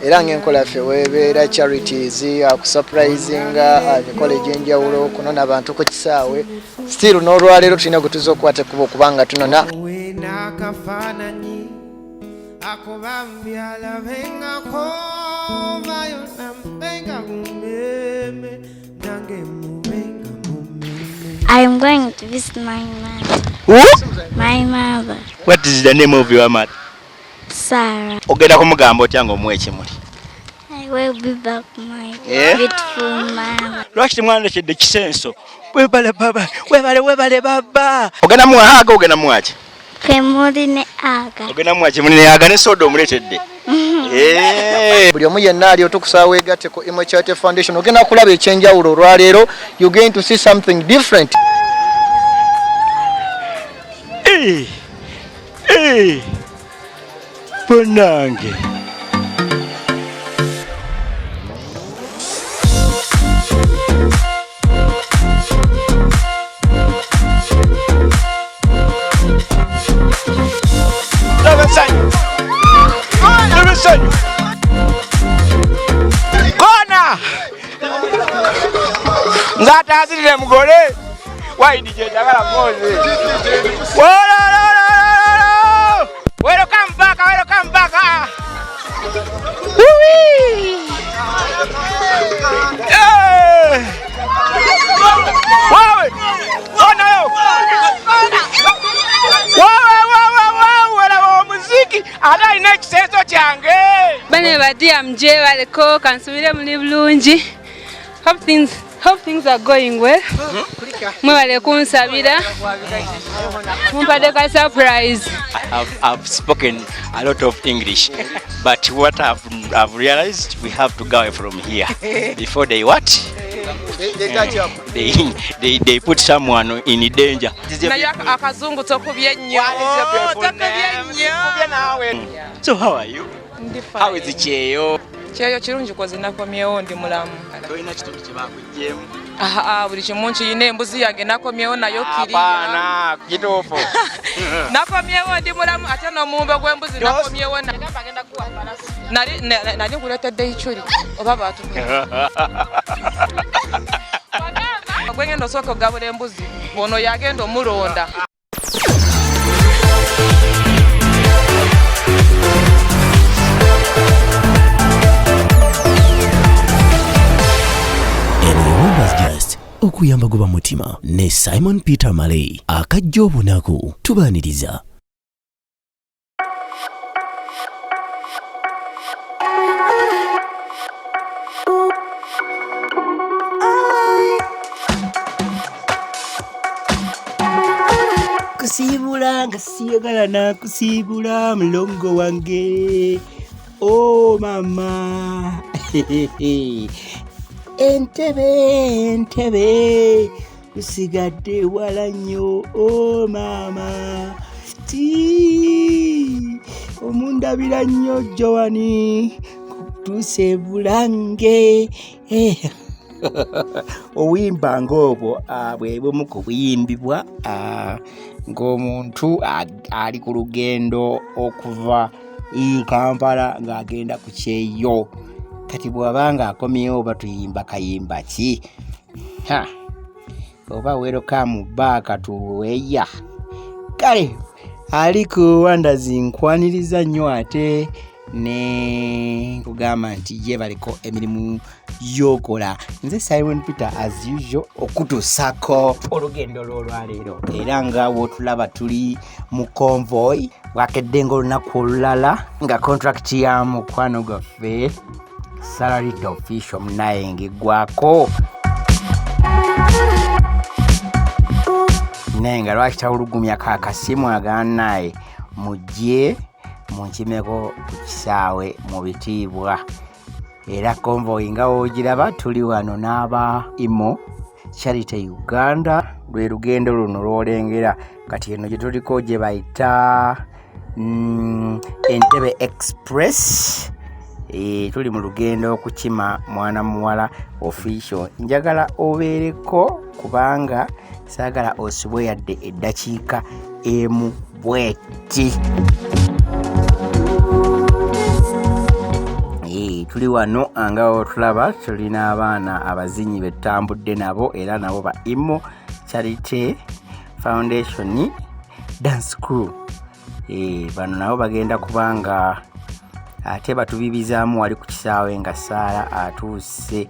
Era ng'enkola yaffe webeera charities, akusurprisinga, emikolo egy'enjawulo, kunona abantu ku kisaawe. Still n'olwaleero tulina gwe tuzza okukwata ekkubo okubanga tunona. N'akafaananyi ako bambi alabengako vayo nambenga mumeme nange mubenga mumeme. I am going to visit my mother. Who? My mother. What is the name of your mother? Sarah. Ogenda kumugamba otya ng'omuwa ekimuli? I will be back, my Yeah? beautiful mama. Lwaki temwandekedde kisenso? Webale baba, webale webale baba. Ogenda muwa haga, ogenda muwa ki? Kemuli ne aga. Ogenda muwa kimuli ne haga ne soda omuleetedde. Eh. Buli omu yenna ali otukusaba weegatte ku Imo Charity Foundation, ogenda kulaba ekyenjawulo olwaleero. You going to see something different. Eh. Eh. Bannange. Laba essanyu. Laba essanyu. Kona! Nze ataazirire mugole. Wayidi gye njagala Moses. Wolololololo! Welcome back, welcome back. Woo-wee! Eh! Wewe! Onayo! Wewe, wewe, wewe, laba omuziki ate alina ekisenso kyange. Bane badiya mje baleko kansubire muli bulungi. Hope things are going well. Mwebale kunsabira. Mumpadde ka surprise. I've spoken a lot of English, but what I've realized, we have to go away from here before they what? They put someone in danger. Naye akazungu tokubye nnyo. Tokubye nnyo. So how are you? Ndi fine. How is kyeyo? Kyeyo kirungi kozi nakomyewo ndi mulamu. Tolina kitundu kye bakuggyemu? Ah, buli kimu nkiyina, embuzi yange nakomyewo nayo kiri. Apaana, kituufu. Nakomyewo ndi mulamu ate n'omuwumbe gw'embuzi nakomyewo na. Nali nali nkuleetedde ichuli oba baatukuba. Gwengenda osooka okugabula embuzi ono yagenda omulonda. Just okuyamba guba mutima ne Simon Peter Malay akajja obunaku tubaaniriza. Kusiibula nga siyagala nakusiibula mulongo wange. Oh mama. Entebe, entebe tusigadde wala nnyo. Oh mama. Ti omundabira nnyo Joani kutuuse bulange. Obuyimba ng'obwo bwe bumu ku buyimbibwa ng'omuntu ali ku lugendo okuva i Kampala ng'agenda ku kyeyo. Kati bw'aba ng'akomyewo batuyimba kayimba ki? Ha! Oba welcome back tuweya. Kale ali ku Wonders nkwaniriza nnyo ate ne nkugamba nti gyebaleko emirimu y'okola. Nze Simon Peter as usual okutuusako olugendo lw'olwaleero, era nga w'otulaba tuli mu convoy bwakedde ng'olunaku olulala nga contract ya mukwano gwaffe Salary Official munaye ng'eggwako. Naye nga lwaki tawulugumya kakasimu aganaye mujje munkimeko ku kisaawe mu bitiibwa. Era convoy nga w'ogiraba tuli wano n'aba Imo Charity Uganda, lwe lugendo luno lw'olengera. Kati eno gye tuliko gye bayita Entebbe Express. Tuli mu lugendo okukima mwana muwala Official. Njagala obeereko kubanga saagala osubwe yadde eddakiika emu bw'eti. Tuli wano nga otulaba, tulina abaana abazinyi be tutambudde nabo, era nabo ba Imo Charity Foundation Dance Crew. Bano nabo bagenda kubanga ate batubibizaamu wali ku kisaawe nga Saara atuuse.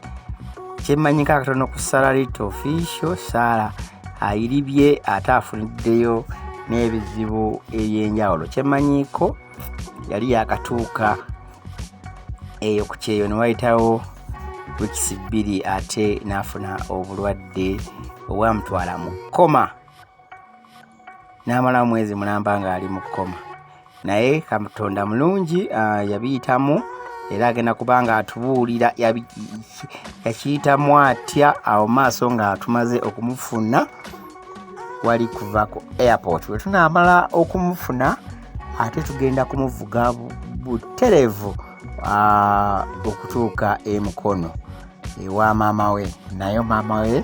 Kyemmanyiko akatono ku Saara Little Official, Saara ayiribye ate afuniddeyo n'ebizibu eby'enjawulo. Kyemmanyiiko yali yakatuuka eyo ku kyeyo ne wayitawo wiikisi 2 ate n'afuna obulwadde obwamutwala mu kkoma, n'amala mwezi mulamba ng'ali mu kkoma. Naye Katonda mulungi, yabiyitamu era agenda kuba nga atubuulira yakiyitamu atya awo maaso nga tumaze okumufuna wali kuva ku airport. Bwe tunaamala okumufuna ate tugenda kumuvuga butereevu okutuuka e Mukono ewa maama we, naye maama we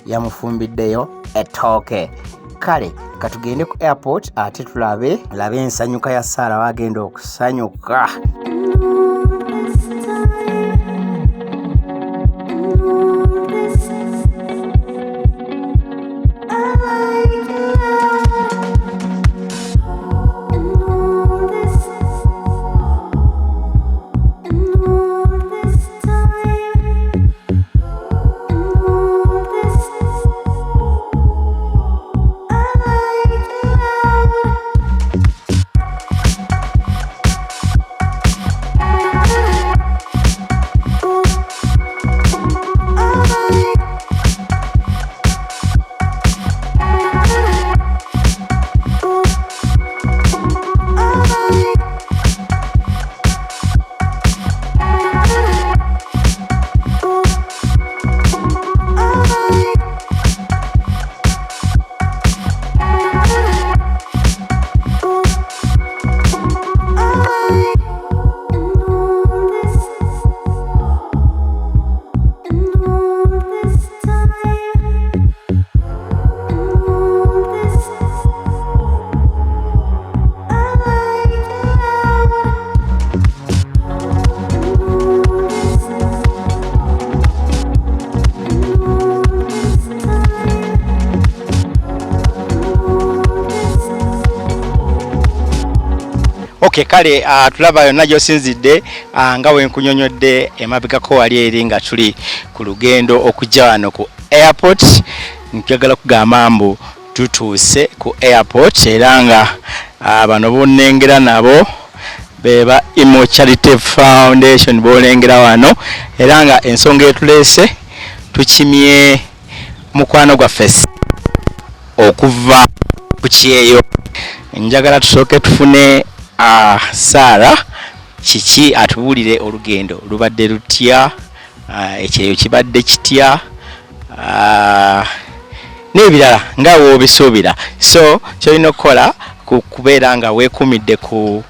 yamufumbiddeyo ettooke. Kale katugende ku airport ate tulabe labe ensanyuka ya Saara wagenda okusanyuka. Okay, kale tulaba yonna gy'osinzidde, nga bwe nkunyonyodde emabegako wali eri nga tuli ku lugendo okujja wano ku airport. Njagala kugamba mbu tutuuse ku airport era nga bano bonnengera nabo beba Imo Charity Foundation bolengera wano, era nga ensonga etuleese tukimye mukwano gwaffe okuva ku kyeyo. Njagala tusooke tufune Saara kiki atubuulire olugendo lubadde lutya, ekyeyo kibadde kitya, n'ebirala nga w'obisuubira. So ky'olina okukola kubeera nga weekuumidde ku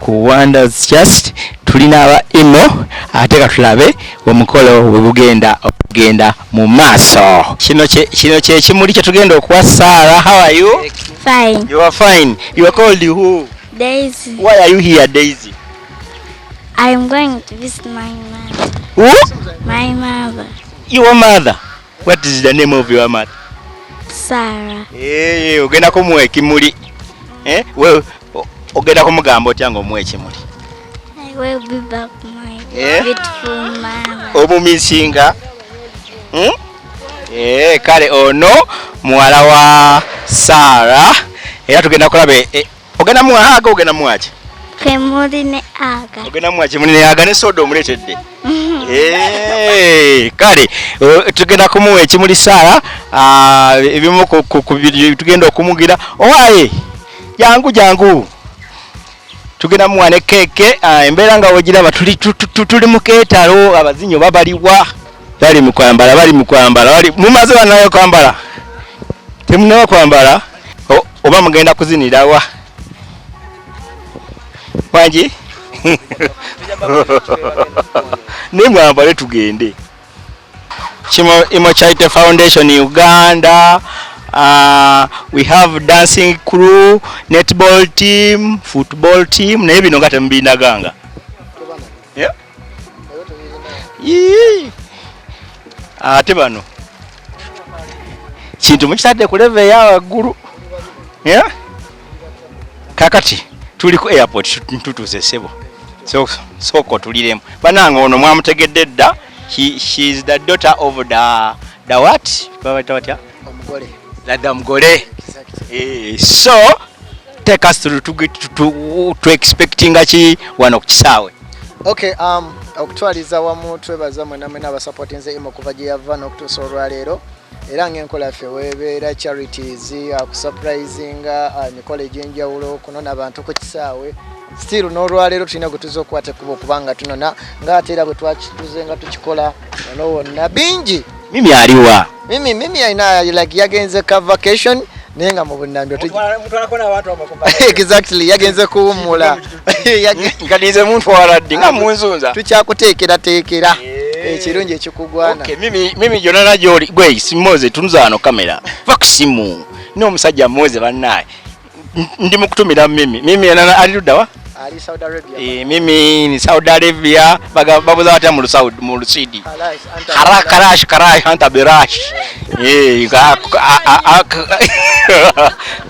Wonders Just, tulina aba Imo, ate katulabe omukolo we gugenda okugenda mu maaso. Kino kye kimuli kye tugenda okuwa Saara. How are you? Fine. You are fine. You are called who? Daisy. Why are you here, Daisy? I am going to visit my mother. Who? My mother. Your mother? What is the name of your mother? Sarah. Eh, ogenda kumuwa ekimuli. Eh, we ogenda kumugamba otya ng'omuwa ekimuli? I will be back, my Eh? beautiful mama. Omumisinga. Kale ono muwala wa Sarah, era tugenda kulaba ogenda muwa aga, ogenda muwa ki? Kemuli ne aga. Ogenda muwa kimuli ne aga ne soda omuleetedde. Kale tugenda kumuwa ekimuli Sarah, ebimu ku tugenda okumugira. Owaye jangu jangu, tugenda muwa ne keeke. Embeera nga wogiraba tuli mu keetalo, abazinyi oba baliwa? Bali mu kwambala, bali mu kwambala, bali mumaze banayo kwambala, temunaba kwambala, oba mugenda kuzinirawa? Wangi? Naye mwambale tugende. Imo Charity Foundation Uganda, we have dancing crew, netball team, football team, naye bino nga temubindaganga. Yeah? Yii! Ate bano kintu mukitadde ku level eya waggulu. Yeah? Kakati tuli ku airport, tutuuse ssebo. So sooka otuliremu. Banange ono mwamutegedde dda. She is the daughter of the what? Babayita batya? Omugole. The mugole. So take us through to expectinga ki wano ku kisaawe? Okay, okutwaliza wamu twebaza mwena mwena abasupportinze Imo kuva gye yava n'okutuusa olwaleero, era ng'enkola yaffe weebeera charities, kusurprisinga, emikolo egy'enjawulo, kunona abantu ku kisaawe. Still n'olwaleero tulina gwe tuzza okukwata ekkubo okubanga tunona, ng'ate era bwe twakituze nga tukikola wano wonna bingi. Mimi aliwa? Mimi alina like yagenze ka vacation, naye nga mu bunnambiro exactly yagenze kuwummula. Nkadinze muntwala ddi nga munzunza? Tukyakuteekerateekera ekirungi ekikugwana. Okay, mimi gyonna gyoli gwe si Moze, tunuza wano kamera, va ku simu n'omusajja Moze. Bannaye ndi mu kutumira Mimi. Mimi ali ludda wa? Ali Saudi Arabia. Mimi ni Saudi Arabia. Babuza batya mu Saudi, mu Lusidi? Kalash, anta Kara karash karash anta birash.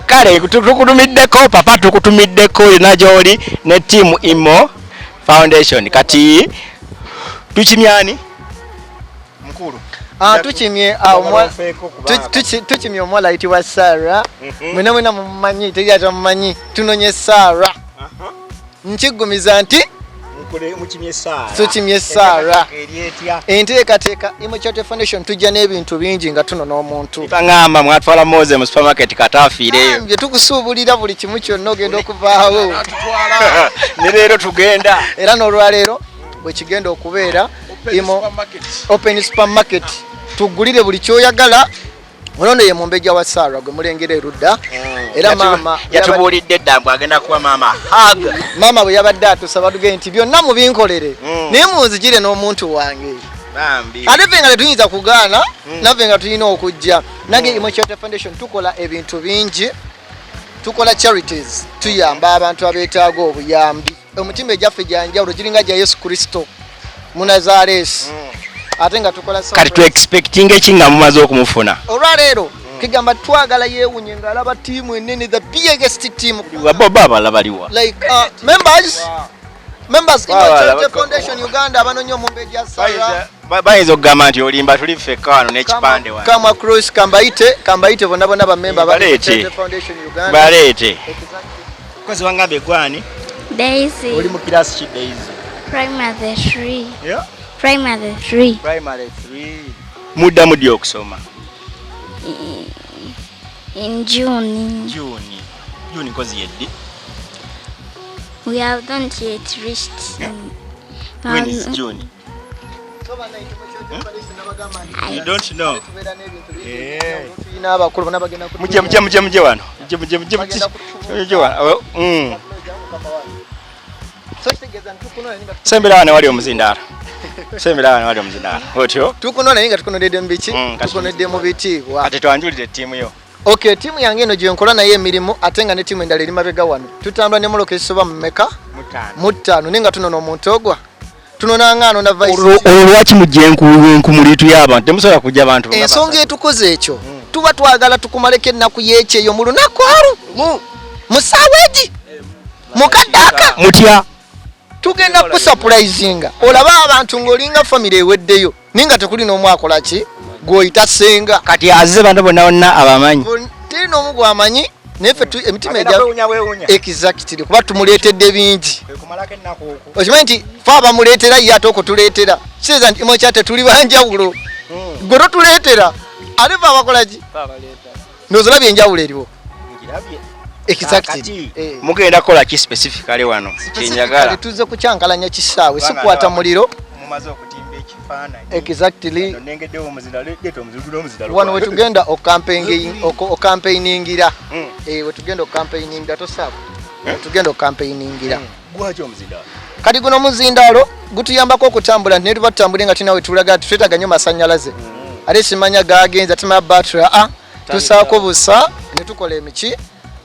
Kale tukutumiddeko papa, tukutumiddeko yonna gy'oli ne team Imo Foundation. Kati tukimyani mukulu? Tukimye tukimye omuwala ayitibwa Sarah. Mwena mwena mumumanyi, teri atamumanyi. Tunonye Sarah. Nkiggumiza nti tukimye Sarah. Enteekateeka Imo Charity Foundation tujja n'ebintu bingi nga tunona omuntu. Baŋŋamba mwatwala Moze mu supermarket kataafiireyo. Bye tukusuubulira buli kimu kyonna ogenda okuvaawo. Ne leero tugenda. Era n'olwaleero bwe kigenda okubeera Imo Open Supermarket, tugulire buli kyoyagala. Ono ye mumbejja wa Sarah gwe mulengera erudda. Era maama yatubuulidde dda mbu agenda kuwa maama hug. Maama bwe yabadde atusaba tugende nti byonna mubinkolere, naye munzigire n'omuntu wange. Bambi. Ate ffe nga tetuyinza kugaana, naffe nga tulina okujja. Nange Imo Charity Foundation tukola ebintu bingi, tukola charities, tuyamba abantu abeetaaga obuyambi. Omutima egyaffe gyanjawulo, giringa gya Yesu Kristo Munazaresi. Ate nga tukola Kati tu expecting eki nga mumaze okumufuna? Olwaleero kigamba twagala yeewunye ng'alaba ttiimu enene, the biggest team. Bo abalala baliwa? Like members Imo Charity Foundation Uganda abanoonya omumbejja Sarah. Bayinza okugamba nti olimba, tuli ffekka wano n'ekipande wano. Come across, kambayite bonna bonna bamemba ba Baleete. Charity Foundation Uganda. Baleete. Kozi wangambye gwani? Daisy. Oli mu kirasi ki, Daisy? Primary 3. Yeah? Primary 3. Primary 3. Muddamu ddi okusoma? In June. June. June nkozi yeddi? We have not yet reached. When is June? You don't know. Tulina abakulu bonna bagenda Mujje, mujje, mujje, mujje wano. Mujje, mujje, mujje, mujje. Mujje wano. So kitegeeza nti tukunona naye nga Sembera wano wali omuzindaalo. Sembera wano wali omuzindaalo. Otyo. Tukunona naye nga tukunonedde mu biki? Kati Tukunonedde mu bitiibwa. Ate twanjulire ttiimu yo. Okay, ttiimu yange eno gye nkola naye emirimu, ate nga ne ttiimu endala eri mabega wano. Tutambula ne mmotoka ezisoba mu mmeka? Mu ttaano, naye nga tunona omuntu ogwa tunona ngaano na vice. Olwo lwaki mujja enkumuliitu y'abantu? Temusobola kujja abantu nga Ensonga basatu. etukoze ekyo, tuba twagala tukumaleko ennaku y'ekyeyo mu lunaku alu mu ssaawa egi mukadde aka. Mutya? Tugenda kusurprisinga olabe abantu ng'olinga famire eweddeyo, naye nga tekuli n'omu akola ki gw'oyita ssenga. Kati azze bantu bonna bonna abamanyi? Teri n'omu gwamanyi, naye ffe emitima Agenda egya kwewunya bwewunya. Exactly, kuba tumuleetedde bingi. Kumalako ennaku okwo. Okimanyi nti fe abamuleetera, ye ate okutuleetera kitegeeza nti Imo tetuli banjawulo. Gwe totuleetera, ate fe abakola ki? Ndowooza olabye enjawulo eriwo. Exactly. Kakati, mugenda kukola ki specifically wano kyenjagala? Tuzze kukyankalanya kisaawe, Kubanga sikwata ndaba muliro. Mumaze okutimba ekifaananyi. Exactly. Wano nengeddewo omuzindaalo, leeta omuzindaalo, n'omuzindaalo. Wano wetugenda okampeiningira. Wetugenda okampeiningira, tosaako wetugenda okampeiningira. Gwaki omuzindaalo? Kati guno omuzindaalo gutuyambako okutambula, nti netuba tutambule nga tulina wetulaga nti twetaaga nnyo masannyalaze, ate simanya gagenza timanya battery, tusaako busa ne tukola emiki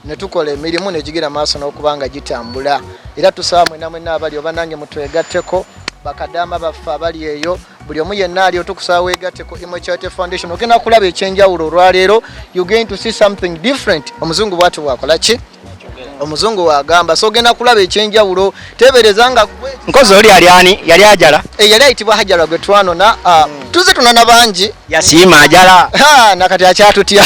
ne tukola emirimu negigenda maaso n'okuba nga gitambula. Era tusaba mwena mwena abali oba nange mutwegatteko, bakadaama baffe abali eyo. Buli omu yenna ali otukusaba weegatte ku Imo Charity Foundation. Ogenda kulaba ekyenjawulo olwaleero, you going to see something different. Omuzungu bwati bwakola ki? Omuzungu wagamba, so ogenda kulaba ekyenjawulo. Teebereza nga gwe Nkozi oli yali ani? Yali Ajala? Eh, yali ayitibwa Hajara gwe twanona. Tuze tunona bangi. Yasiima Ajala. Ha, nakati akyatutya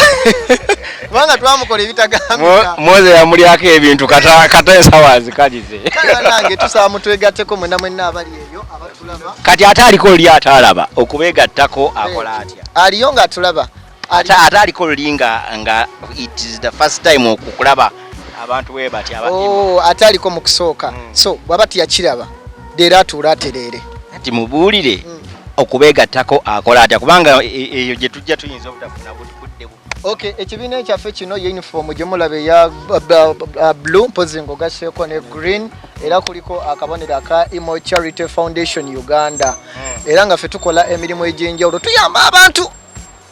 kubanga twamukola ebitagambika. Moze yamulyako ebintu kata kata ensawo azikalize. Kale bannange, tusaba mutwegatteko mwenna mwenna abali eyo abatulaba. Kati ate aliko oli ataalaba, okubeegattako akola atya? Aliyo ng'atulaba? Ate aliko luli nga it is the first time okukulaba abantu bwe bati aba Oh, ate aliko mu kusooka, so bw'aba tiyakiraba leero atuula atereere. Kati mubuulire, okubeegattako akola atya? Kubanga eyo gye tujja tuyinza obutafuna budde. Okay, ekibiina kyaffe kino ye uniform gye mulaba eya blue, mpozi ng'ogasseeko ne green, era kuliko akabonero aka Imo Charity Foundation Uganda. Era nga ffe tukola emirimu egy'enjawulo, tuyamba abantu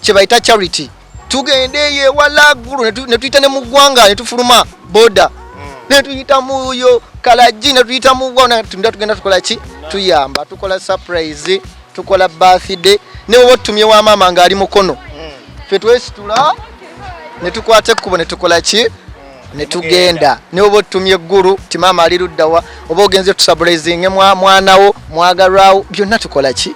kye bayita charity. Tugenda eyo ewala ggulu ne tuyita ne mu ggwanga, ne tufuluma boda ne tuyita muyo Kalagi, ne tuyita mu ggwanga tunda, tugenda tukola ki? Tuyamba, tukola surprise, tukola birthday, ne woba otutumye wa maama ng'ali Mukono, ffe twesitula ne tukwata ekkubo ne tukola ki? Ne tugenda. Ne oba otutumye eggulu ti maama ali luddawa, oba ogenze tusurprisinge mwanawo mwagalwawo, byonna tukola ki?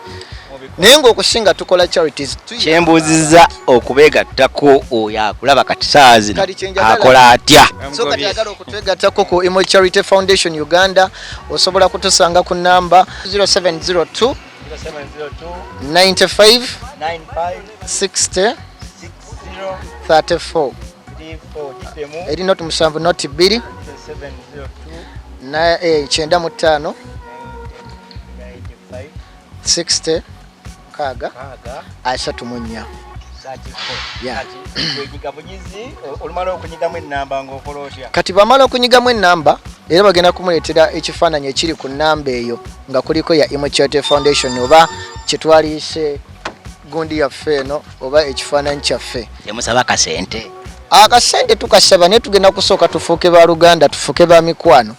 Naye ng'okusinga tukola charities. Kyembuuzizza, okubeegattako oyo akulaba kati saa zino Kati kyenjagala- akola atya? So kati ayagala okutwegattako ku Imo Charity Foundation Uganda, osobola kutusanga ku namba 0702 95 60 34, eri noti 7 noti 2 na 95 60 6 34. Yeah. Olumala okunyigamu enamba ngaokola otya? Kati bamala okunyigamu enamba, era bagenda kumuleetera ekifaananyi ekiri ku namba eyo nga kuliko ya Imo Charity Foundation, oba kyetwaliise gundi yaffe eno, oba ekifaananyi kyaffe. Temusaba kasente? Akasente tukasaba, naye tugenda kusooka tufuuke ba luganda, tufuuke ba mikwano,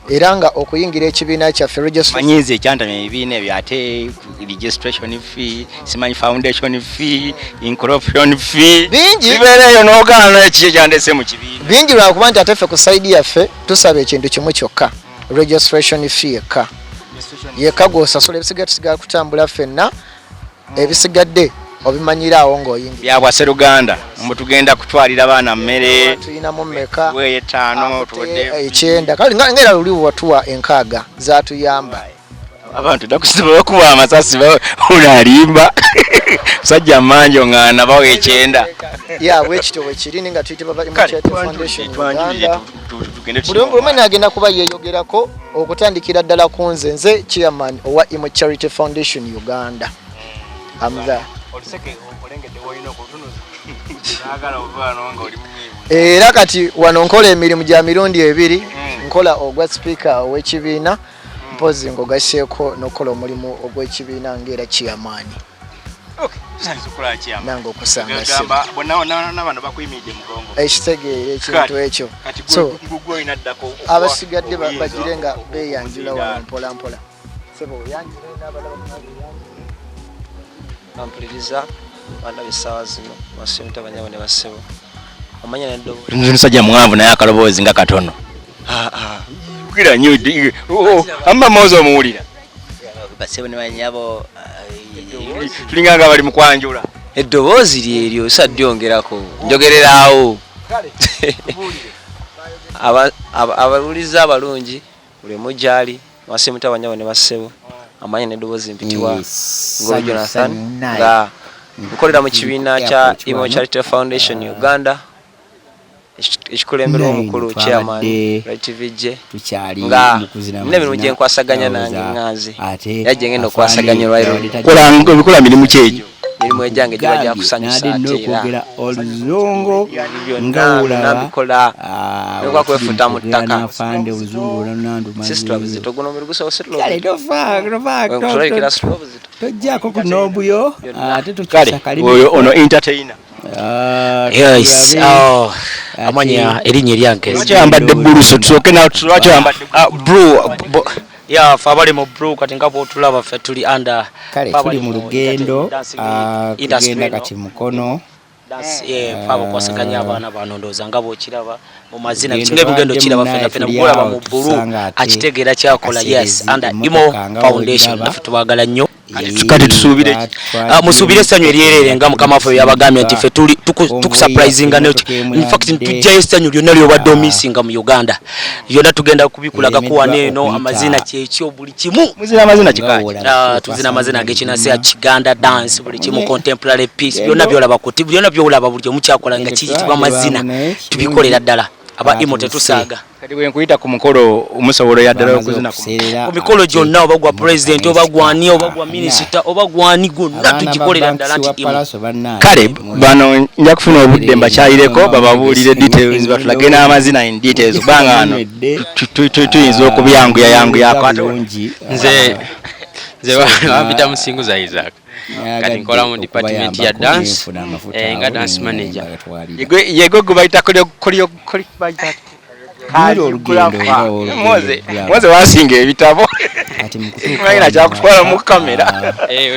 era nga okuyingira ekibiina kyaffe registration. Manyiza ekyantamya ebibiina ebyo, ate registration fee, simanyi foundation fee, incorporation fee. Bingi. Bibeera eyo n'ogaana ekiki ekyandese mu kibiina. Bingi, lwakuba nti ate ffe ku side yaffe tusaba ekintu kimu kyokka, registration fee yekka yekka gwosasula, ebisigadde tusigala kutambula ffenna, ebisigadde obimanyiraawo ng'oyingira. Byabwa seruganda mbu tugenda kutwalira baana mmere. Tulinamu mmeka? Tuweeyo 5, tuwadde 9. Kale nga era luli watuwa 60 zatuyamba. Abantu nakusiba bakuba amasasi, ono alimba musajja manjo nga nabawo 90. Ya, bwekityo bwekiri, ninga tuyitibwa ba Imo Kale, Charity Foundation twanjulire, Uganda. tugende. Buli omu agenda kuba yeeyogerako, okutandikira ddala ku nze, nze chairman owa Imo Charity Foundation Uganda. I'm the Oluseke olengedde wolina okutunuza, agala ovaano nga oli mumwibu. Era kati wano nkola emirimu gya mirundi ebiri. Nkola ogwa sipiika ow'ekibiina, mpozi ng'ogasseeko n'okukola omulimu ogw'ekibiina ng'era chairman. Nange okusanga. Gamba bonna nabano bakuyimiridde mugongo. Ekitegeera ekintu ekyo. Kati So, gwe olina ddako abasigadde obuyinza bagire nga beeyanjula wano okuzinda. mpola mpola. Sebo, oyanjule n'abalala beeyanjule. Bampuliriza bandaba essaawa zino, basimita banyabo ne bassebo, omanya neddoboozi. Nze musajja muwanvu naye akaloboozi nga katono. Yogera nnyo, amma moozi omuwulira. Basebo ne banyabo, tulinga nga bali mu kwanjula. Eddoboozi lyeryo saddiongerako, njogereraawo. Abawuliza abalungi buli omu gyali, basimita banyabo ne bassebo, amanya neddoboozi mpitibwa Ngolo Jonathan, nga nkolera mu kibiina kya Imo Charity Foundation Uganda, ekikulemberwa omukulu chairman Right VJ, Tukyali nga mu kuzina nina emirimu amazina, gyenkwasaganya nange ndowooza ŋŋanze ate era gye ngenda okwasaganya olwaliro. Kola mirimu ki egyo? Emirimu egyange giba gyakusanyusa, Nade ate era n'okwogera oluzungu byonna nga byonna olaba mbikola nokwa kwefuta mu ttaka. N'afande oluzungu Sisitula buzito, guno omubiri gusobola. Kale tofa Tulabikira situla obuzito. Tojjaako ku nobuyo Byonna. ate tokyusa kalimi. Oyo ono entertainer. Yes, oh, amanya erinnya eryange. Lwaki oyambadde blue? So tusooke na lwaki oyambadde Blue, Ya fe abali mu blue kati nga bwotulaba ffe tuli under Kale fe abali tuli mu mu lugendo dancing industry tugenda eno. kati Mukono. Dance, eh, fe abakwasaganya abaana bano ndowooza nga bw'okiraba mu mazina Lugendo nga ebugendo lwabadde kiraba munnaye fena fena tuli bwolaba awo mu bbulu tusanga ate akitegeera kyakola. Yes, akaseerezi under Imo emmotoka nga Foundation bw'ogiraba. naffe tubaagala nnyo. Kati tusuubire ki? Musuubire essanyu eryereere nga mukama waffe yabagambye nti ffe tuli Konvoyi tukusurprisinga yaffe emmotoka emu in fact yadde. tujjayo essanyu lyonna lyobadde omisinga mu Uganda yonna, tugenda kubikulagako Eremeddwa wano eno okuyita amazina kyekyo buli kimu. Muzina amazina kika ki? Tuzina amazina ag'ekinansi ya Kiganda dance, buli kimu, contemporary piece, Gendo. byonna byolaba ku TV, byonna byolaba buli omu kyakola nga Gendo kiyitibwa twagye mazina, bamu naye tubikolera kirungi ddala aba Imo baatuuse. tetusaaga. Kati bwe nkuyita ku mukolo musobola yaddala Bamaze okuzina ku okuseerera Ku mikolo ate gyonna, oba gwa emmotoka president, oba n'esika. gwani, oba gwa minisita, oba gwani, gwonna Abaana ba tugikolera Banks ddala wa nti Imo. Palaso bannange Kale bano nja kufuna obudde mbakyayireko bababuulire details, batulage n'amazina in details, kubanga wano tuyinza okubyanguya yanguyako ate bulungi. Nze bampita Musinguza Isaac. Kati nkola mu department ya dance, nga dance manager. Yegwe gwe bayita bayita Nyira olugendo nga olugendo Moze bulaba. Moze wasinga ebitabo. Kati mu kutuuka Malina wano kyakutwala mu awaka, kamera.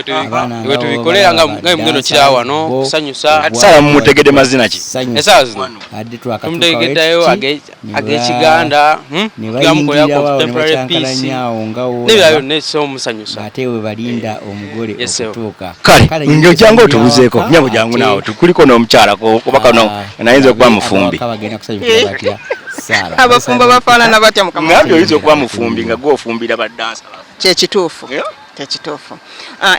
Abaana We nga tubikolera nga bw'olaba nga mugendo badansa, kira wano bo kusanyusa. Kati Sala mumutegedde mazina ki? ssanyu. Essaawa zino Adde twakatuuka tumutegeddeyo wekiti, ne ag'ekiganda, ne tugamukolera bayingirirawo awo ne contemporary piece bakyankalanya awo nga n'ebirala woolaba byonna ekisobola omusanyusa. Ate we balinda omugole Yes, sir. okutuuka. Kale njo jangu otubuzeeko awaka, nyabo, jangu ate, naawe kuliko n'omukyala kuba kano nayinza okuba mufumbi. Abawaka bagenda kusanyukira batya Saara? Abafumbo bafaanana batya mukama? Ngambye oyinza okuba mufumbi nga gwe ofumbira badansa. Kyekituufu, kyekituufu.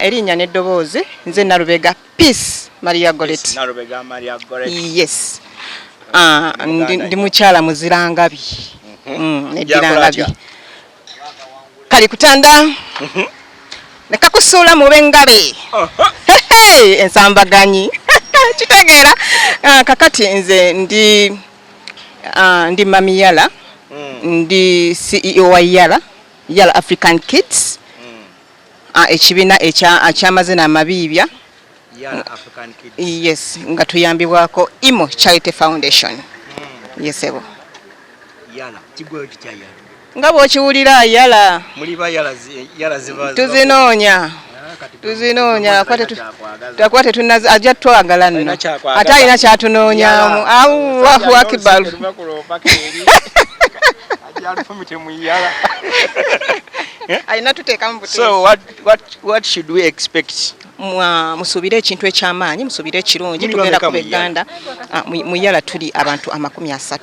Erinnya n'eddoboozi nze Nalubega Peace Maria Goret. Nalubega Maria Goret. Yes. Ndi mukyala muzirangabi. Neddira Yakola ngabi. atya? Kali kutanda nekakusuula mu bengabe. Hehe, ensambaganyi kitegeera. Kakati nze ndi mami Yala, ndi CEO wa Yala, Yala African Kids, ekibiina ekyamazina amabiibya. Yala African Kids. Yes, nga tuyambibwako Imo Charity Foundation. Yes ebo. Yala kigweyo kitya yala? Nga bw'okiwulira, Yala. Muli ba yala yala ziba Tuzinoonya, tuzinoonya, takuba tetunazi ajja twagala nno. Alina kyakwagala. Ate alina kyatunoonyaamu. Allahu akibaru. Alufumite mu yala. Alina tuteekamu buteesi. So what should we expect? Musuubire ekintu ekyamaanyi, musuubire ekirungi. Muli Tugenda bameka kuba mu Yala? egganda. Mu Yala tuli abantu 30.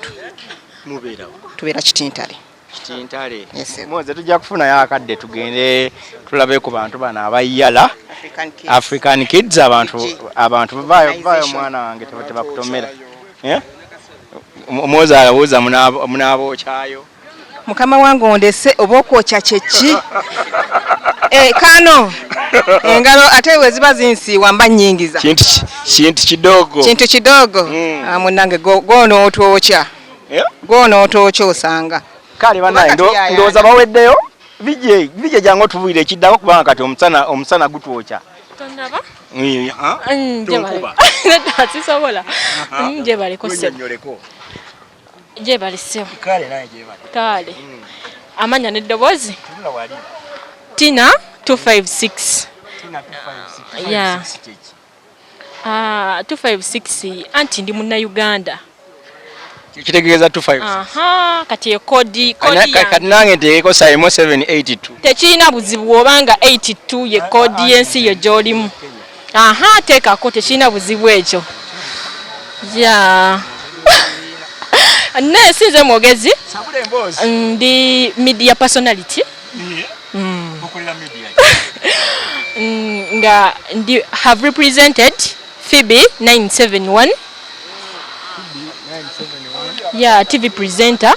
Mubeerawo? Tubeera Kitintale. Kitintale. Yes, sir. Moze tujja kufunayo akadde tugende tulabe ku bantu bano abayala African Kids. African Kids. Abantu vayo vayo mwana wange, tebakutomera. Eh? Moze abuuza munaabokyayo. Mukama wange ondese, oba okwokya kyeki? Kano engalo ate we ziba zinsiiwa mba nnyingiza. Kintu kidogo. Kintu kidogo. Munnange goonootwokya. Goonootwokya osanga. Kale banaye Kubanga tuyayana. ndowooza baweddeyo. Vije vije, jangu otubuulire ekiddako kubanga kati omusana gutwokya. Tonaba? Ha? Gyebale. Tonkuba. Nedda, sisobola. Gyebaleko ssebo. Wennyonnyoleko. Gyebale ssebo. Kale naye gyebale. Kale. Amanya n'eddoboozi? Tunula wali. Tina 256. Tina 256. Yeah. 256 kyeki? 256 anti ndi munnayuganda. Kitegeeza 25. Aha, kati ekodi kodi Kati yange. nange nteekeko Saimo 782. Tekirina buzibu obanga 82 ye kodi y'ensi yo gy'olimu. Aha, teekako, tekirina buzibu ekyo. Ya. Ne sinze mwogezi. Ndi media personality. Okolera media? Nga ndi have represented Phoebe 971, yeah, TV presenter,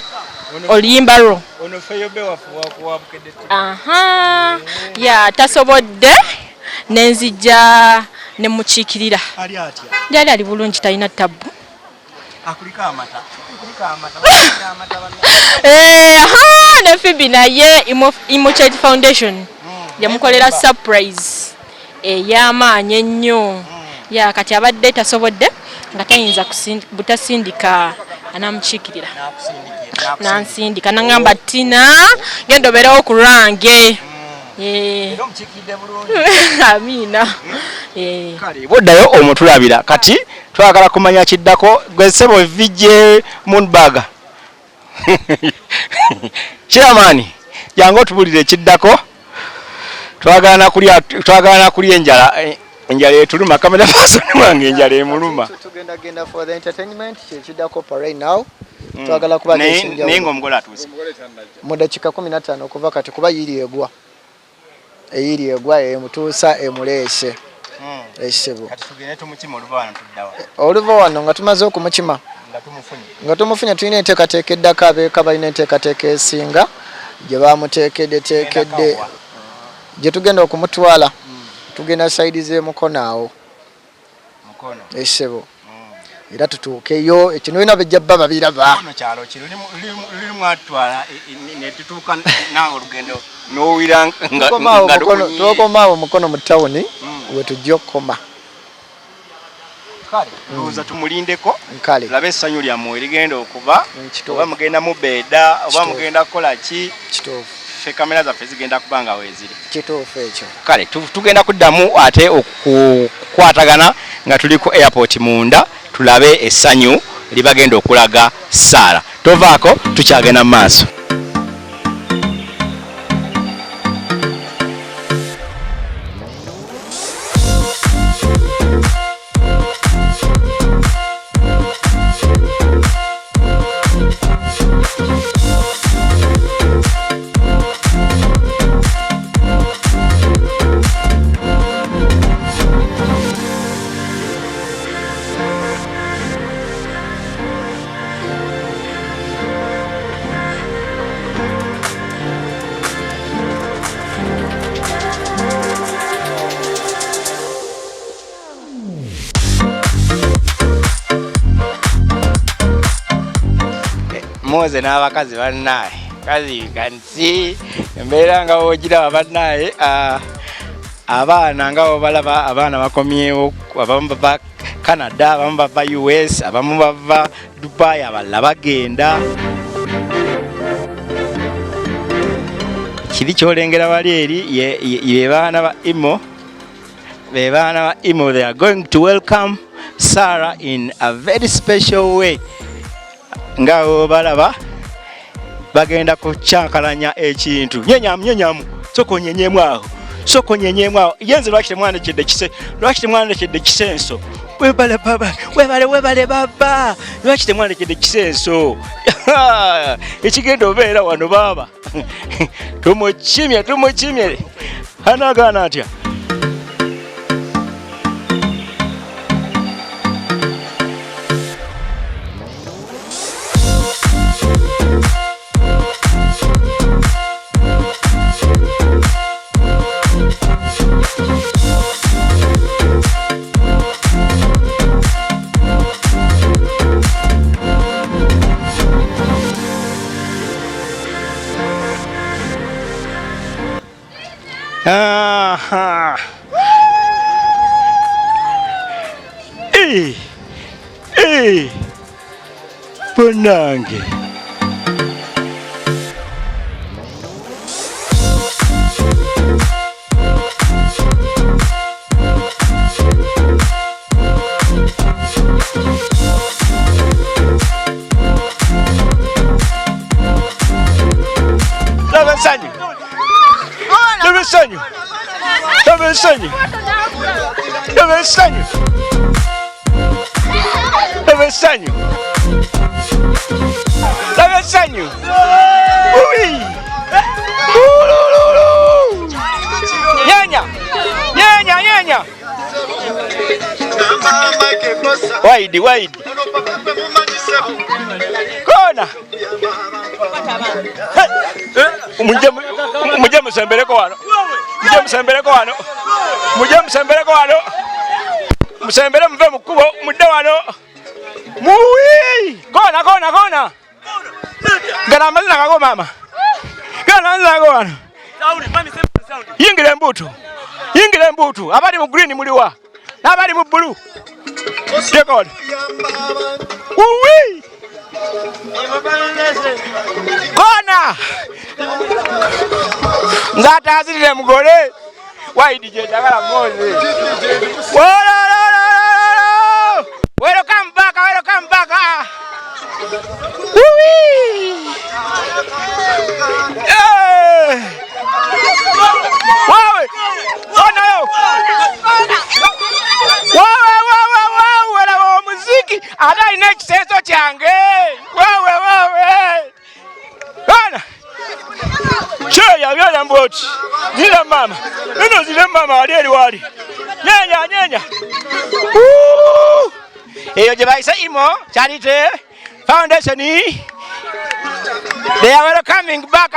oluyimba lwo. Ono Feyobe waffe wa Bukedde TV. Aha, ya tasobodde nenzija nemukiikirira. Ali atya? Yali ali bulungi, talina tabbu. Akuliko amata. Kuliko amata. Kuliko amata bannange. Aha, ne Phoebe naye Imo Child Foundation yamukolera surprise ey'amaanyi ennyo. Ya kati abadde tasobodde nga tayinza butasindika anamukiikirira nansindika nangamba Tina genda obeerewo ku lwange. Eh. Amiina. Eh. Kale bwoddayo omutulabira kati twagala kumanya kiddako gwe ssebo VJ Moonbag chairman jangu otubulire ekiddako twagala kulya twagala kulya enjala enjala etuluma kamera person wange enjala emuluma tugenda genda for the entertainment kyekiddako pa right now twagala kuba naye nga omugole atuuse mu dakiika 15 okuva kati kuba yiri egwa eyiri egwa emutuusa emuleese esebo kati tugende tumukima oluva wano tuddawa oluva wano nga tumaze okumukima nga tumufunye nga tumufunye tulina enteekateeka eddako abeeka balina enteekateeka esinga gye bamuteekeddeteekedde gye tugenda okumutwala tugenda sayidi z'emukono awo mukono esebo era tutuukeyo ekino bina bejja bba babiraba mukono kyalo ki luli mwatwala netutuuka naawe olugendo n'owira nga lukunyiye. Tukomaawo mukono mu tawuni we tujja okukoma Kale ndowooza tumulindeko Kale. tulabe essanyu lyammwe erigenda okuba Kituufu. oba mugenda mubeeda oba Kituufu. mugenda kukola ki Kituufu. Ffe kamera zaffe zigenda kuba nga weeziri kituufu ekyo kale tugenda kuddamu ate okukwatagana nga tuli ku airport munda tulabe essanyu libagenda okulaga Saara tovaako tukyagenda mu maaso. Moze n'abakazi bannaye kazi you can see embeera nga wogiraba bannaye abaana nga bobalaba abaana bakomyewo abamu bava Canada abamu bava US abamu bava Dubai abalala bagenda kiri kyolengera wali eri ye baana ba Imo be baana ba Imo they are going to welcome Sarah in a very special way nga balaba bagenda kukyankalanya ekintu nyenyamu nyenyamu soko nyenyemu awo soko nyenyemu awo yenze lwaki temwandekedde kise lwaki temwandekedde kisenso webale baba webale webale baba lwaki temwandekedde kisenso ekigenda obeera wano baaba tumukimye tumukimye anagaana atya Aha. Eh. Eh. Bannange. Laba essanyu. Laba essanyu. Laba essanyu. Laba essanyu. Laba essanyu. Laba essanyu. Uwi. Ulululu. Nyanya. Nyanya, nyanya. Wide, wide. Kona. Mujje musembereko wano. Mujje musembereko wano. Mujje musembereko wano. Musembere muve mu kkubo mudde wano. Muwi! Kona, kona, kona. Gana amazina gago mama. Gana amazina gago wano. Yingira embuutu. Yingira embuutu. Abali mu green muliwa. N'abali mu bbulu. Tekona. Uwi! Kona! Nze ataazirire mugole. Waidi gye njagala mwoze. Wololololo! Welcome back, welcome back. Uwi! Eh! Wawe! Onayo! Wawe wawe wawe laba omuziki ate alina ekiseeso kyange. Wawe wawe! Bana! Kyeya byona mbwoti. Zira mama. Nino zira mama ali eri wali. Nyenya nyenya. Eyo gye bayise Imo Charity Foundation. They are welcoming back.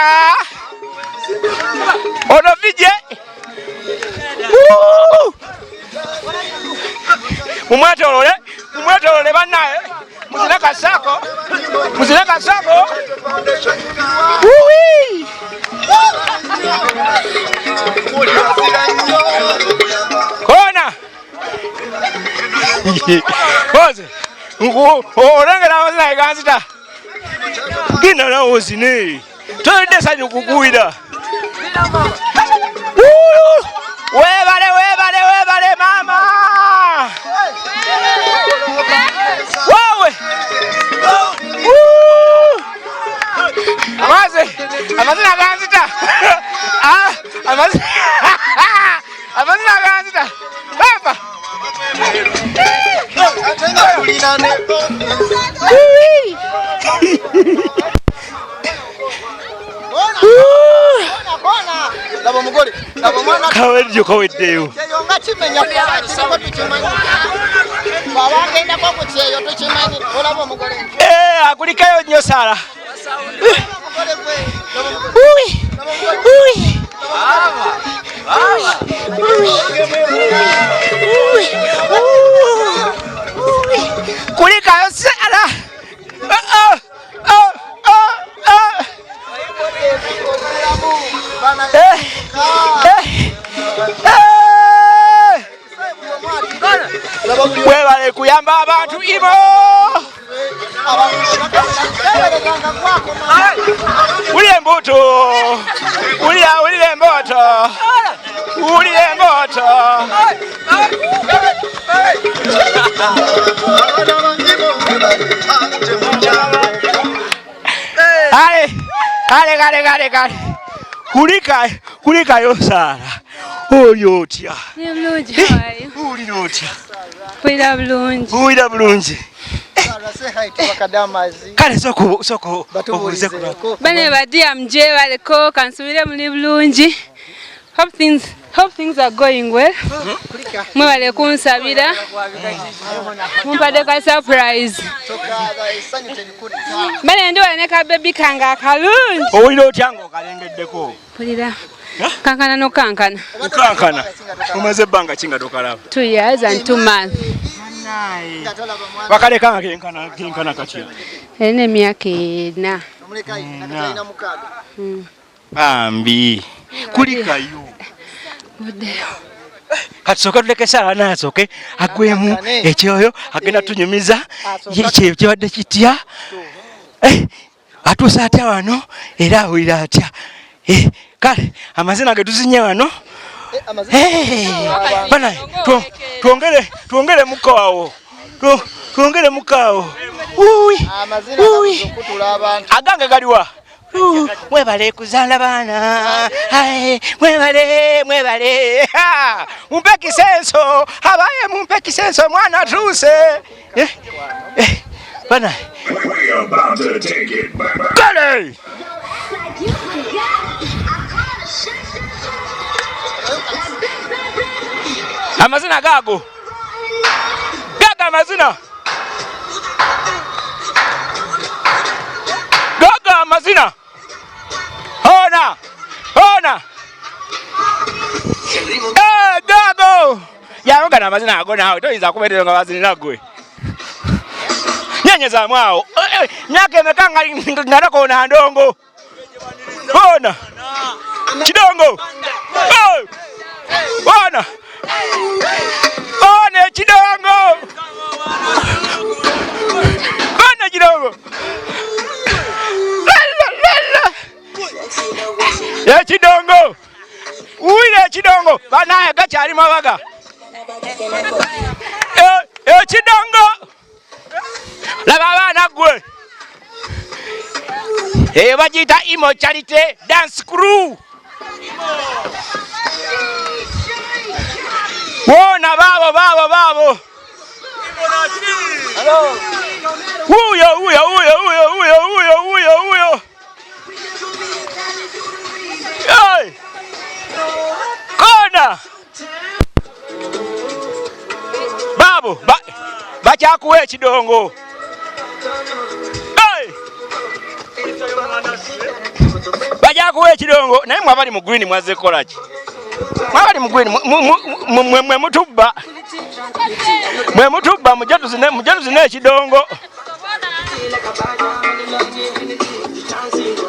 Ono vije. Mumwetolole, mumwetolole bannaye. Muzire kasako. Muzire kasako. Uwi! Kona. Oze. Olengera amazina ganzita. Genda nawe ozine. Tolidde essanyu kukuwira. Webale webale webale maama. Wawe. Amaze amazina ganzita. Ah, amazina amazina ganzita. Papa. Kaweddeyo kaweddeyo. Eh, akulikayo nnyo Sara. Kulikayo Sara. Webale kuyamba abantu Imo. Wulira embuto. Wulira wulira embuto. Wulira embuto. Ale, kale kale kale kale. Kulika kulikayo Sara. Oli otya? Ndi bulungi, how are you? Owulira otya? Mpulira bulungi. Owulira bulungi. Kale sooka sooka obuuze ku Bane badiya mugyebaleko kansubire muli bulungi. Hope things, hope things are going well. Mwebale kunsabira. Mumpadde ka surprise. Bane ndi wano ne ka baby kange akalungi. Owulira otya ng'okalengeddeko? Mpulira kankana n'okankana. Okankana. Omaze ebbanga ki nga tokalaba? 2 years and 2 months. Bakaleka nga kenkana kenkana katya? Erina emyaka ena. Bambi. Kulikayo. Buddeyo. Kati sooka tuleke Sara naasooke agwemu ekyoyo agenda tunyumiza ye kibadde kitya. Eh, atuuse atya wano era awulira atya. Eh, kale amazina ge tuzinye wano. Eh, bana twongere twongere muko awo. Twongere muko awo. Uwi. Uwi. Agange galiwa. Mwebale kuzaala baana. Mwebale mwebale. Mumpe kisenso. Abaye mumpe kisenso mwana atuuse. Eh, eh, bana. Kale. Amazina gago. Gaga amazina. Gaga amazina. Ona. Ona. Eh, gago. Yaroga na amazina ago naawe toyinza kubeerera nga bazinira gwe. Nyenyezaamu awo. Myaka emeka nga takoona ndongo. Ona. Kidongo. Ona. Ona. Ekidongo. Wulira ekidongo banaye gakyali mabaga. Ekidongo. Laba abaana ggwe. Eyo bagiyita Imo Charity Dance Crew. Wona baabo baabo baabo. Wuuyo wuuyo wuuyo wuuyo wuuyo wuuyo wuuyo wuuyo. Hey! Kona! Baabo bakyakuwa ekidongo. Hey! Bakyakuwa ekidongo naye mwe abali mu green mwazze kukola ki? Mwe abali mu green mwe mutubba. Mwe mutubba mujje tuzine ekidongo.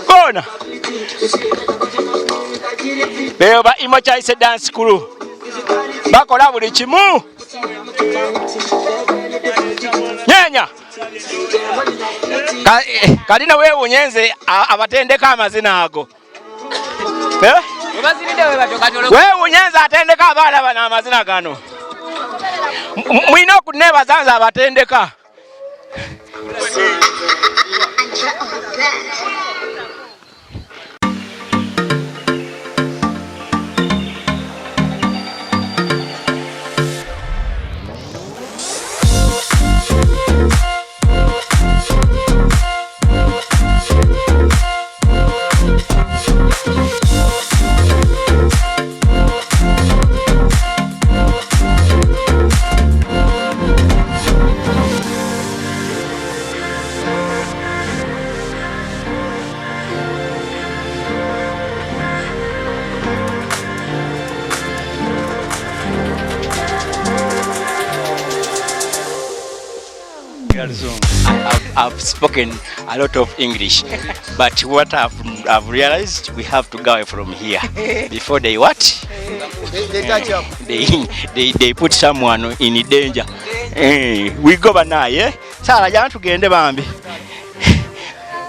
Kona! Beeyo ba Imo Charity Dance Crew. Bakola buli kimu. Nyenya. Kalina weewuunye nze abatendeka amazina ago. Eh? Weewuunye nze atendeka abaana bano amazina gano. Mulina okunneebaza nze abatendeka. I've spoken a lot of English, but what I've realized, we have to go away from here before they what? They touch up. They put someone in danger. We go banaye. Eh? Sala jana tugende bambi.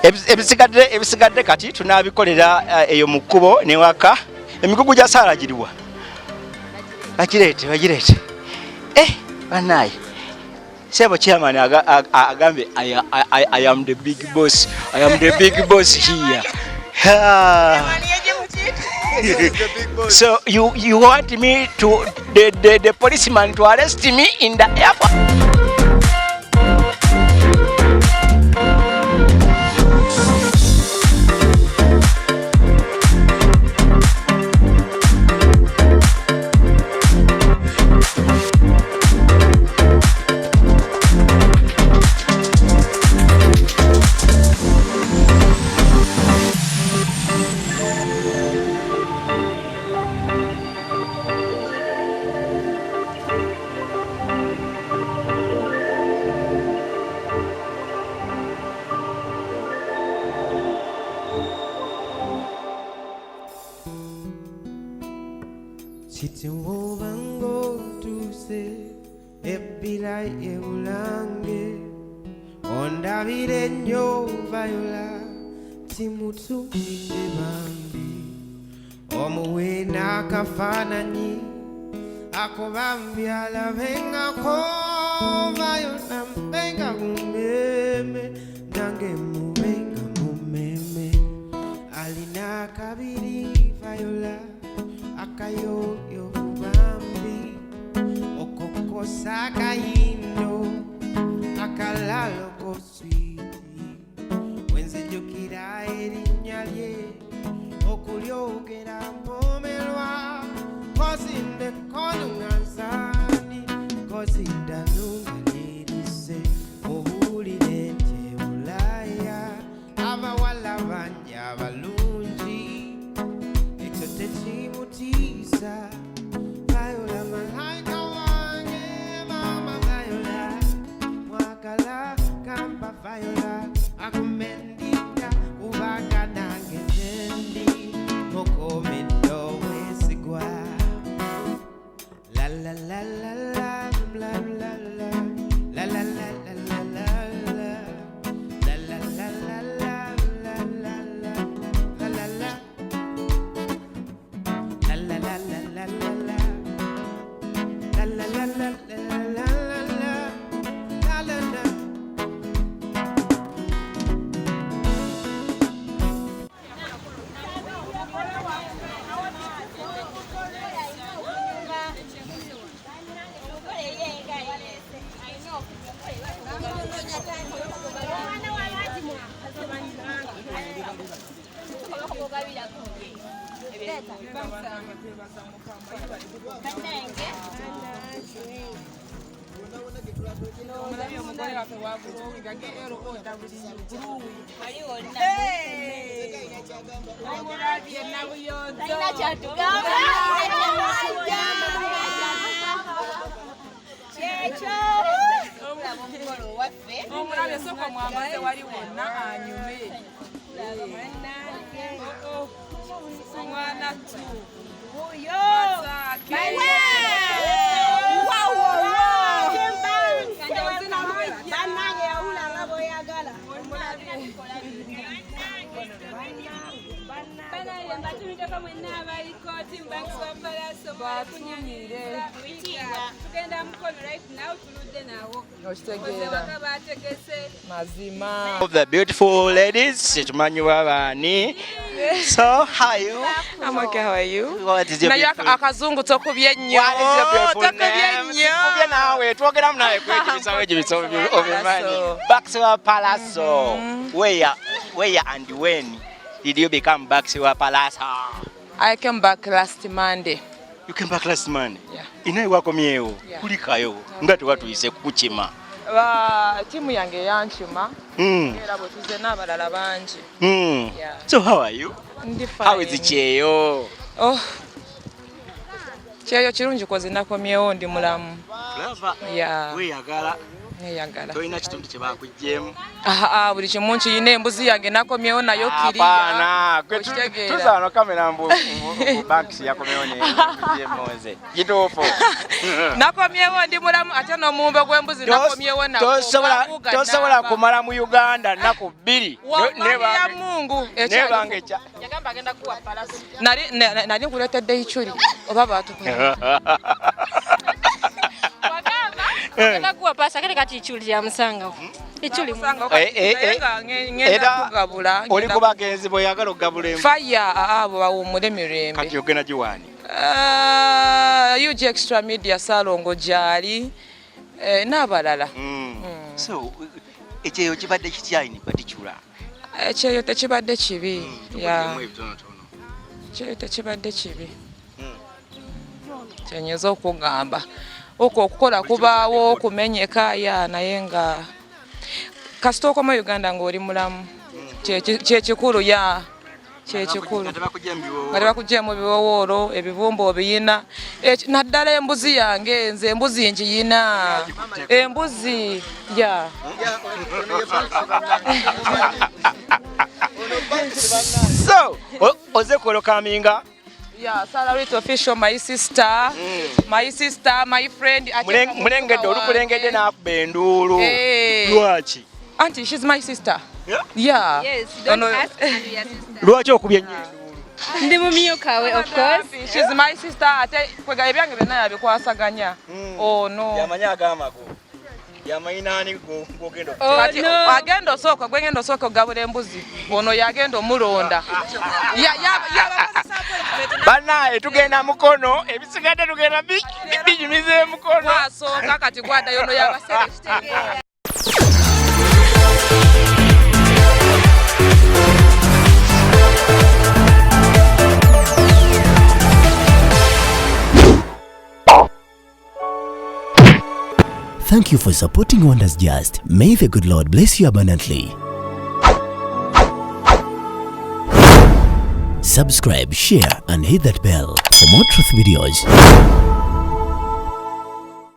Ebisigadde kati tunabikolera eyo mu kkubo ne waka. Emigugu gya Sala giriwa? Bagirete. Banaye. Sebo chairman agambye I am the big boss. I am the big boss here. So you want me to the policeman to arrest me in the airport? Viola, akumendita, ubaga nange. Omulabye omugole waffe wa growing age LOW Omulabye Nabuyonzo. Omulabye sooka mwambaze wali wonna anyume. Omwana tu. Mazima. Of the beautiful ladies, tumanyi baani. So, how are you? I'm okay, how are you? What is your Naye beautiful- akazungu tokubye nnyo. What is your beautiful Tokubye name? nnyo. Sikubye naawe, twogeramu naawe kwejubisa wejubisa obimanyi. Baxiwa Palazzo. Where and when did you become Baxiwa Palazzo? I came back last Monday. You came back last Monday? Yeah. Inaye wakomyewo, Yeah. kulikayo, nga tewatuyise kukukima. Ttiimu yange yankima. Era bwe tuzze n'abalala bangi. Yeah. So how are you? Ndi fine. How is kyeyo? Oh. Kyeyo kirungi kozi nakomyewo ndi mulamu. Lava. Yeah. Weeyagala. Neeyagala. Tolina kitundu kye bakuggyeemu. Ah, buli kimu nkiyina embuzi yange nakomyewo nayo kiriya. Apaana, gwe Okitegeera. tuza wano kamera mbu Banks yakomyewo ne kituufu. Nakomyewo ndi mulamu ate n'omuwumbo gw'embuzi nakomyewo nagwo. Tosobola kumala mu Uganda nnaku bbiri. Wallahi ya Mungu Nebanga ekya. Yagamba agenda kuwa palasi. Nali nkuleetedde ichuli oba baatukola. Agenda kuwa pasi akati kati ichuli yamusangawo. Ichuli Ngenda kugabula. Oli ku bagenzi bw'oyagala okugabula emu. Fire abo bawummule mirembe. Kati ogenda giwaani? UG Extra Media Salongo gyali n'abalala. So ekyeyo kibadde kitya in particular? Ekyeyo tekibadde kibi. Yeah. Tukugyemu ebitonotono. Ekyeyo tekibadde kibi. Kyenyinza okugamba. Okwo okukola kubaawo okumenyeka ya naye nga kasita okoma Uganda ng'oli mulamu. Kyekikulu ya kyekikulu. Nga tebakugyemu Nga tebakugyemu biwowoolo, ebibumba obiyina. Naddala embuzi yange nze embuzi ngiyina. Embuzi ya. So, oze kwolokaminga. Yeah, Sarah Ruth official, my sister, my sister, my friend. Mulengedde olukulengedde n'akuba enduulu. Lwaki? Auntie, she's my sister. Yeah. Yes, don't Ono- ask and we are sister. Lwaki okubye ennyo enduulu? Ndi mumyuka we of course. She's my sister. Ate kwega ebyange byonna yabikwasaganya. Oh no. Yamanyi agamago. Yamanyi naani gw'ogenda Kati agenda osooka gwe ngenda osooka okugabula embuzi ono yagenda omulonda. Bannaaye tugenda mukono ebisigadde tugenda binyumiza emukono. Gwasooka kati gwaddayo ono yabasere. Thank you for supporting Wonders Just. May the good Lord bless you abundantly. Subscribe, share, and hit that bell for more truth videos.